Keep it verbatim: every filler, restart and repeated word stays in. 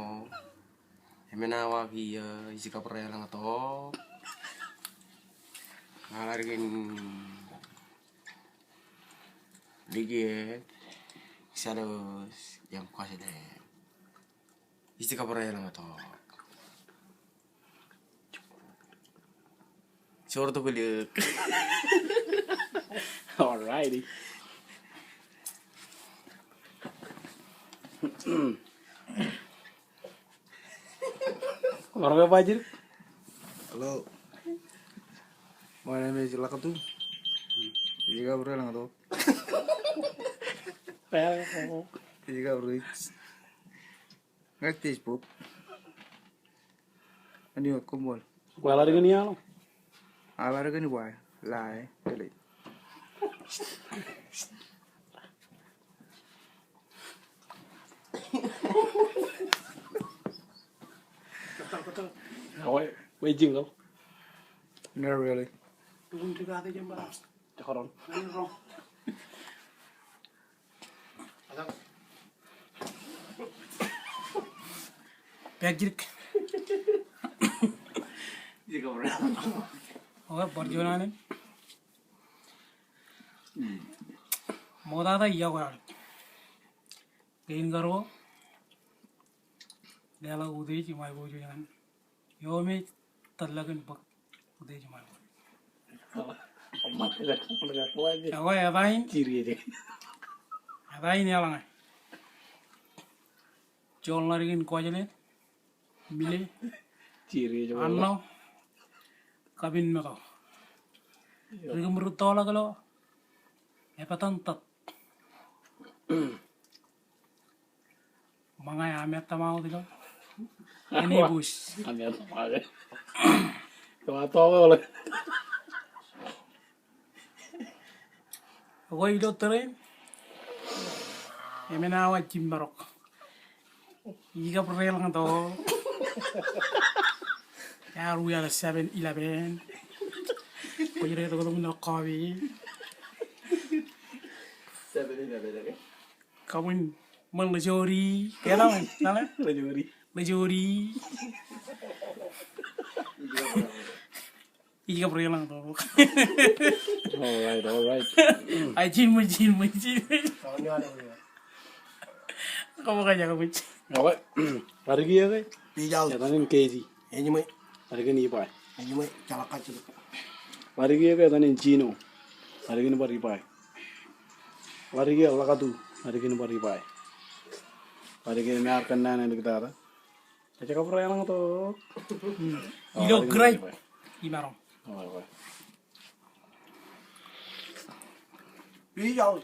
eo. Emān awa kiiō, ij kabwirālōñtok. Ña ḷaddik in Likiet, Salos, im Kwajalein. Ij kabwirālōñtok. Joor tok iliōk. Alrighty. Maroñ ke ba jidik? Hello. My name is Lakatu. Ij kabwirālōñtok. Ij kabwirālōñtok. Ña ij Facebook. Anyway, koṃṃool. Kwō ḷaddik in iaḷ? Aḷaddik in bwe ḷae, tele. Wait, wait, jingle. Not really. Jekdọọn. Pād jidik. Okay, bar juon alen. Ṃoktata iọkwe aolep. Kein karuo. Leḷọk utiej im aiboojoj ñan eo me ej tōllọk in bōk utiej im aiboojoj. Ekwe, eta in, eta in eḷaññe. Joel ḷaddik in Kwajalein, Mile, Anno, Kabin Meto. Ri kōm rūttoḷọk ilo Epetan Tat. Ṃōñā amettōṃ aō ilo. Anibus. Amettōṃ aō. Kōm a tọọk eo ḷe. Ekwe ilo tōre in. Emān awa jimmarok. Ij kabwirālōñtok. Ear wiaḷ seven eleven. Kwōj rej toktok ilo kọọbe. Seven eleven, okay. Kabwin ṃōn ḷejoori. Ke eḷaññe, eḷaññe? Ḷejoori. Ḷejoori. Ij kabwirālōñtok. All right, all right. Ai, jin ṃōj, jin ṃōj, jin ṃōj. Kōṃṃan kajjitōk ṃōj. Awa, ḷaddik iiō ke? Ij aō. Etan in Keji. Eñin ṃōj. Ḷaddik in Ibai. Eñin ṃōj, jalak kajjitōk. Ḷaddik iiō ke? Etan in Jino. Ḷaddik in bar Ibai. Ḷaddik iiō Lakatu. Ḷaddik in bar Ibai. Ḷaddik iiō me ear kōnnaan āliktata. Ij kabwirālōñtok. Ilo Christ. Imaroñ. Ij aō.